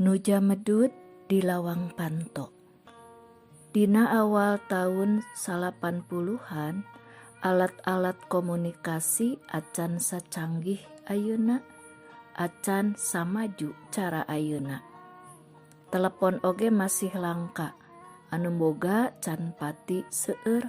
Nu jamedud di lawang panto. Dina awal taun 90-an alat-alat komunikasi acan sacanggih ayeuna, acan samaju cara ayeuna. Telepon oge masih langka, anu boga can pati seueur.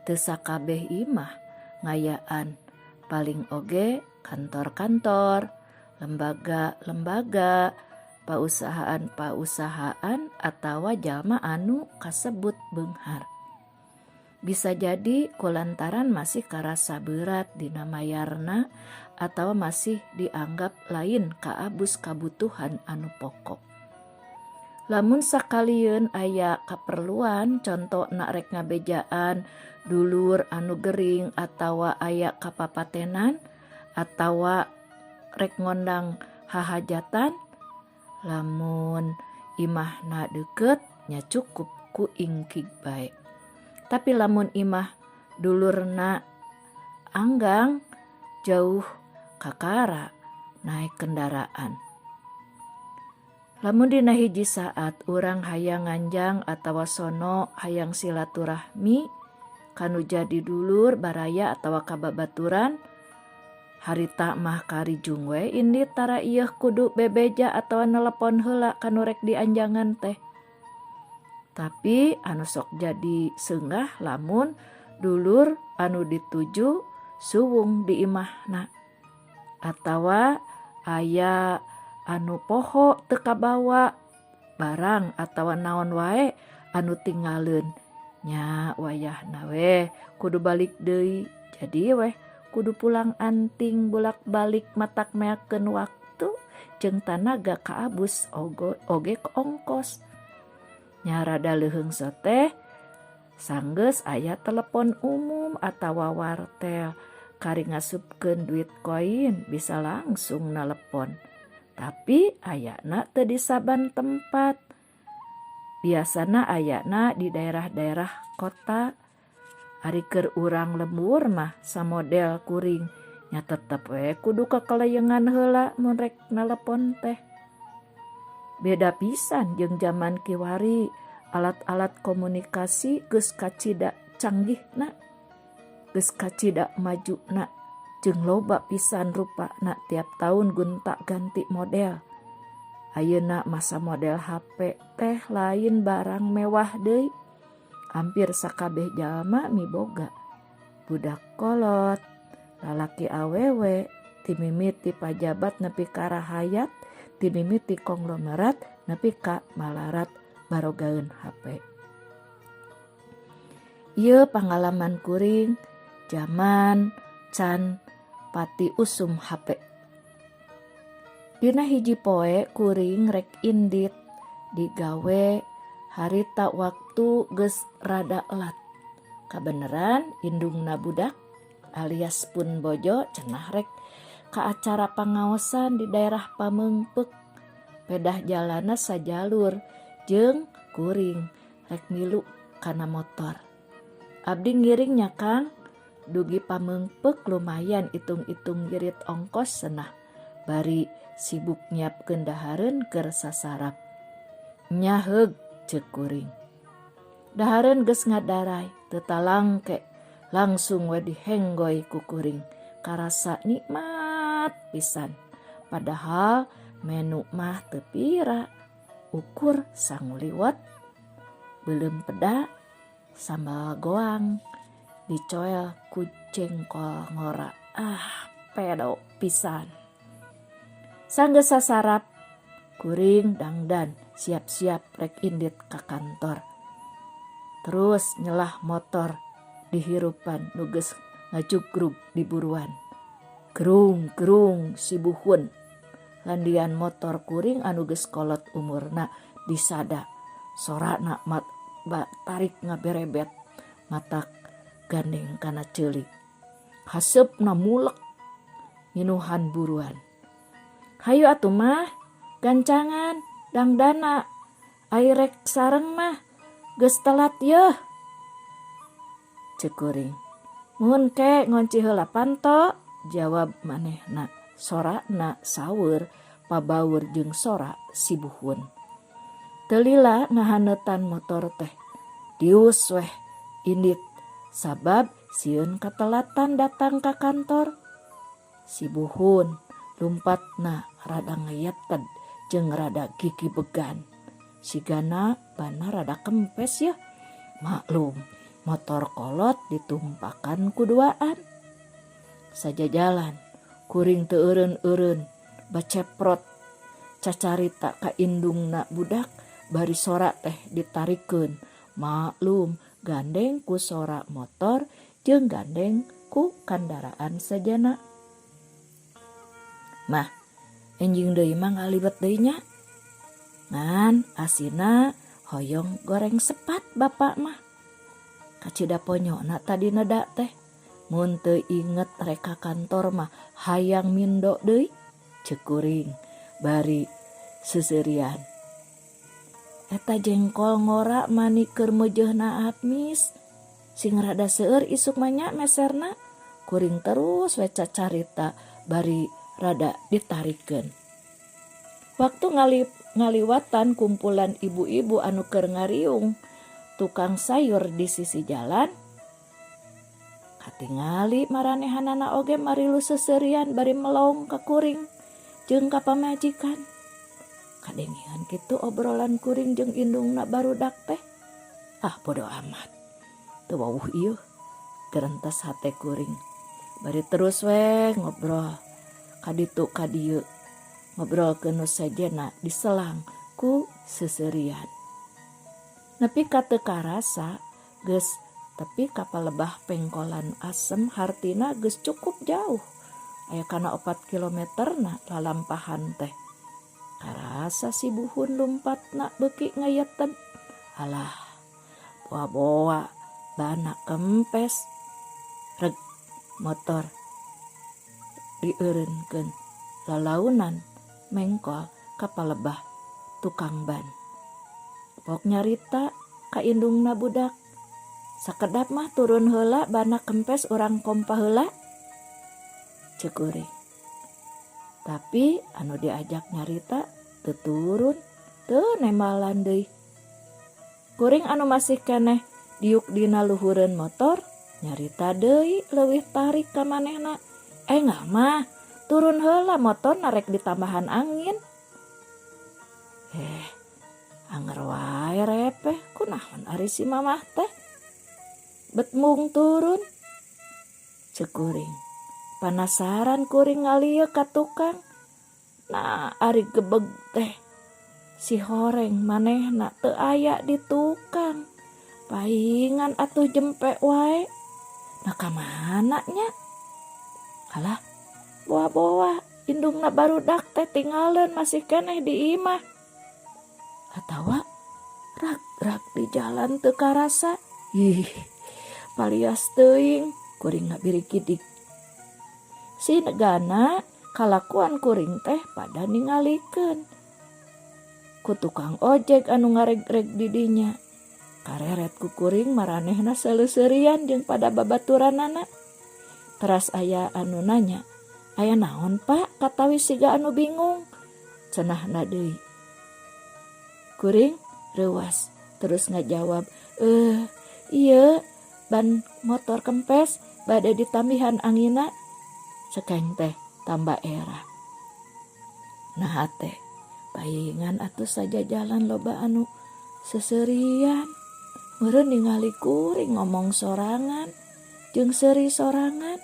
Teu sakabeh imah ngayaan, paling oge kantor-kantor, lembaga-lembaga, pausahaan-pausahaan atawa jalma anu kasebut beunghar. Bisa jadi kulantaran masih karasa berat dina mayarna atawa masih dianggap lain kaabus kabutuhan anu pokok. Lamun sakalieun aya kaperluan contona rek ngabejaan dulur anu gering atawa aya kapapatenan atawa rek ngondang hahajatan, lamun imahna deukeut nya cukup ku ingkig bae. Tapi lamun imah dulurna anggang jauh kakara naek kendaraan. Lamun dina hiji saat urang hayang nganjang atawa sono hayang silaturahmi kanu jadi dulur baraya atawa kababaturan, harita mah karijung we indit tara ieuh kudu bebeja atawa nelepon heula kanu rek dianjangan teh. Tapi anu sok jadi seungah lamun dulur anu dituju suwung di imahna atawa aya anu poho teu kabawa barang atawa naon wae anu tinggaleun nya wayahna we kudu balik deui, jadi weh kudu pulang anting bolak-balik matak meakeun waktu jeung tanaga kaabus oge ongkos. Nya rada leuheung teh sanggeus aya telepon umum atawa wartel, kari ngasupkeun duit koin bisa langsung nelepon. Tapi ayana teu di saban tempat. Biasana ayana di daerah-daerah kota. Ari keur urang lembur mah samodel kuring nya tetep we kudu kakeleyengan heula mun rek nelepon teh. Beda pisan jeung jaman kiwari, alat-alat komunikasi geus kacida canggihna, geus kacida majuna, jeung loba pisan rupana, tiap tahun gonta ganti model. Ayeuna masa model HP teh lain barang mewah deui. Hampir sakabeh jalma miboga. Budak kolot, lalaki awewe, ti mimiti pajabat nepi ka rahayat, ti mimiti konglomerat nepi ka malarat barogaeun HP. Ieu pangalaman kuring jaman can pati usum HP. Dina hiji poe kuring rek indit digawe, harita waktu geus rada elat. Kabeneran indungna budak alias pun bojo cenah rek ka acara pangaosan di daerah Pameungpeuk. Pedah jalanna sajalur jeung kuring rek milu kana motor. Abdi ngiring nya, Kang, dugi Pameungpeuk lumayan itung-itung ngirit ongkos cenah bari sibuk nyiapkeun dahareun keur sasarap. Nya heug, ceuk kuring. Dahareun geus ngadaray, teu talangke langsung we dihenggoy ku kuring. Karasa nikmat pisan. Padahal menu mah teu pira, ukur sangu liwet, beuleum peda, sambal goang, dicoel ku jengkol ngora. Ah, pedo pisan. Sanggeus sasarap, kuring dangdan siap-siap rek indit ka kantor. Terus nyelah motor dihirupan nu geus ngajugrug di buruan. Gerung gerung sibuhun. Landian motor kuring anu geus kolot umurna disada. Sorana mat ba, tarik ngaberebet matak gandeng kana ceuli. Haseupna mulek nginuhan buruan. Hayu atuh Mah, gancangan, dangdana. Ai rek sareng mah geus telat yeuh. Ceuk kuring. Mun ke ngonci heula panto, jawab manehna. Sorana saweur pabaur jeung sora si buhun. Teu lila ngahaneutan motor teh. Dius weh indit sabab sieun katelatan datang ka kantor. Si buhun lumpatna rada ngayeted jeung rada gigibegan. Sigana bana rada kempes yeuh. Maklum motor kolot ditumpakan ku duaan. Sajajalan kuring teu eureun-eureun baceprot cacarita ka indungna budak bari sora teh ditarikeun. Maklum gandeng ku sora motor jeung gandeng ku kandaraan sejenna. Mah enjing deui mah ngaliwet deui nya. Ngan asina hoyong goreng sepat bapak mah. Kacida ponyona tadi neda teh. Mun teu inget rek ka kantor mah hayang mindo deui ceuk kuring bari seuseurian. Eta jengkol ngora mani keur meujeuna amis. Sing rada seueur isuk mah nya meserna. Kuring terus we cacarita bari rada ditarikeun. Waktu ngaliwatan kumpulan ibu-ibu anu keur ngariung tukang sayur di sisi jalan, katingali maranehanana oge marilu seuseurian bari melong ka kuring jeung ka pamajikan. Kadengean kitu obrolan kuring jeung indungna barudak teh. Ah bodo amat. Teu wawuh ieu gerentes hate kuring. Bari terus we ngobrol kaditu ka dieu. Ngobrolkeun nu sejenna diselang ku seuseurian. Nepi ka teu karasa geus tepi ka palebah pengkolan asem hartina geus cukup jauh. Aya kana 4 kilometerna lalampahan teh. Karasa si buhun lumpatna beuki ngayeted. Alah, boa-boa bana kempes. Reg motor dieureunkeun lalaunan mengkol ka palebah tukang ban. Pok nyarita ka indungna budak. Sakedap mah turun heula bana kempes urang kompa heula. Ceuk kuring. Tapi anu diajak nyarita teu turun, teu nembalan deui. Kuring anu masih keneh diuk dina luhureun motor nyarita deui leuwih tarik ka manehna. Engah mah turun heula motor narek ditambahan angin. Anger wae repeh kunaon ari si mamah teh. Bet mung turun. Ceuk kuring. Panasaran kuring ngalieu ka tukang. Nah ari gebeg teh si horeng manehna teu aya di tukang. Paingan atuh jempe wae. Nah ka mana nya? Alah, boa-boa indungna barudak teh tingaleun masih keneh di imah. Atawa rag-rag di jalan teu karasa. Ih, palias teuing kuring ngabirikidik. Si negana kalakuan kuring teh pada ningalikeun. Ku tukang ojek anu ngareg-reg di dinya. Kareret ku kuring maranehna seuleuserian jeung pada babaturanana. Teras aya anu nanya, aya naon pak? Katawi siga anu bingung. Cenahna deui. Kuring reuas terus ngajawab, ieu ban motor kempes bade ditambihan angina. Cekeng teh tambah era. Nah teh paingan atuh saja jalan loba anu seserian. Meureun ningali kuring ngomong sorangan jeung seuri sorangan.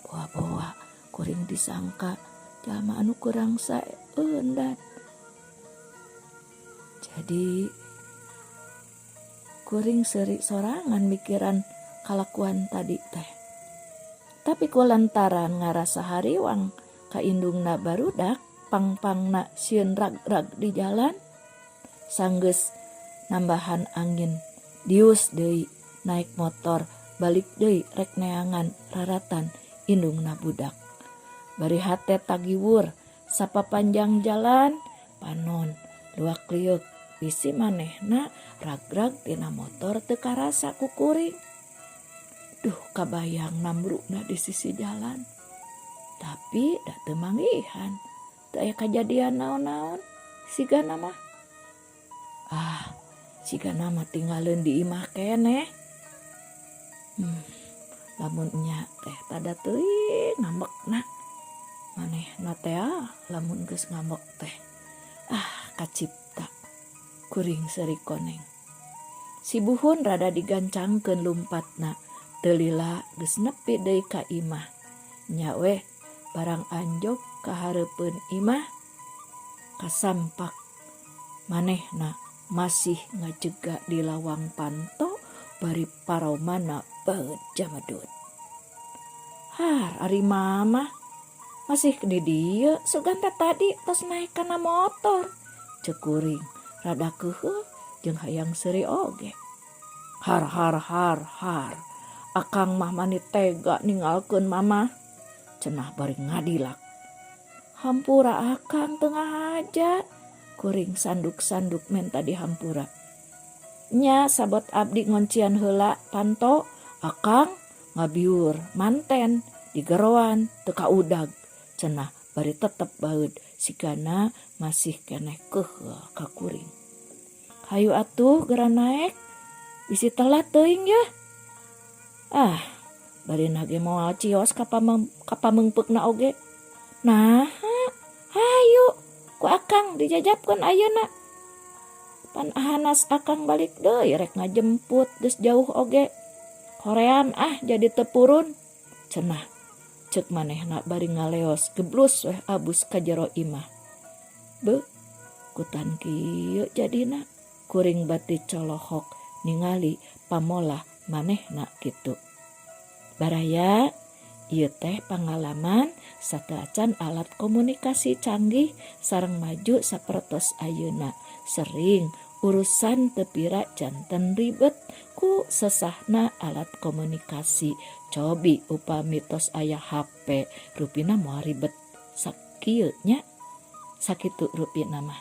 Boa-boa kuring disangka jalma anu kurang saeundan. Jadi kuring seuri sorangan mikiran kalakuan tadi teh. Tapi kulantaran ngarasa hariwang ka indungna barudak pang-pangna sieun rag-rag di jalan sanggeus nambahan angin dius deui naik motor balik deui rek neangan raratan indungna budak. Bari hate tagiwur sapapanjang jalan panon luak lieuk bisi manehna rag-rag tina motor teu karasa ku kuring. Duh kabayang namrukna di sisi jalan. Tapi da teu manggihan, Teu aya kajadian naon-naon sigana mah. Ah, sigana mah tinggaleun di imah keneh. Lamun nya teh tada teuing ngambekna. Manehna teh ah lamun geus ngambek teh ah kacipta kuring seuri koneng. Si buhun rada digancangkeun lumpatna teu lila geus nepi deui ka imah. Nya weh barang anjog ka hareupeun imah kasampak manehna masih ngajega di lawang panto bari paromana baeud jamedud. Har ari mama masih di dieu sugan teh tadi tos naek kana motor ceuk kuring rada keuheuh jeung hayang seuri oge. Har har har har akang mah mani tega ninggalkeun mama cenah bari ngadilak. Hampura akang teu ngahaja kuring sanduk-sanduk menta dihampura. Nya sabot abdi ngoncian heula panto akang ngabiur manten digeroan teu kaudag cenah bari tetep baeud sigana masih keneh keuheul ka kuring. Hayu atuh geura naek bisi telat teuing yeuh. Ah barina ge moal cios ka pamengpeukna oge. Naha hayu ku akang dijajapkeun ayeuna. Pan ahanas akang balik deui rek ngajemput geus jauh oge. Hoream ah jadi teu purun cenah ceuk manehna bari ngaleos geblus weh abus ka jero imah. Beuh kutan kieu jadina kuring bati colohok ningali pamolah manehna kitu. Baraya ieu teh pangalaman sateuacan alat komunikasi canggih sareng maju sapertos ayeuna sering urusan teu pira janten ribet ku sesahna alat komunikasi cobi upami tos aya hape rupina moal ribet sakieu nya sakitu rupina mah.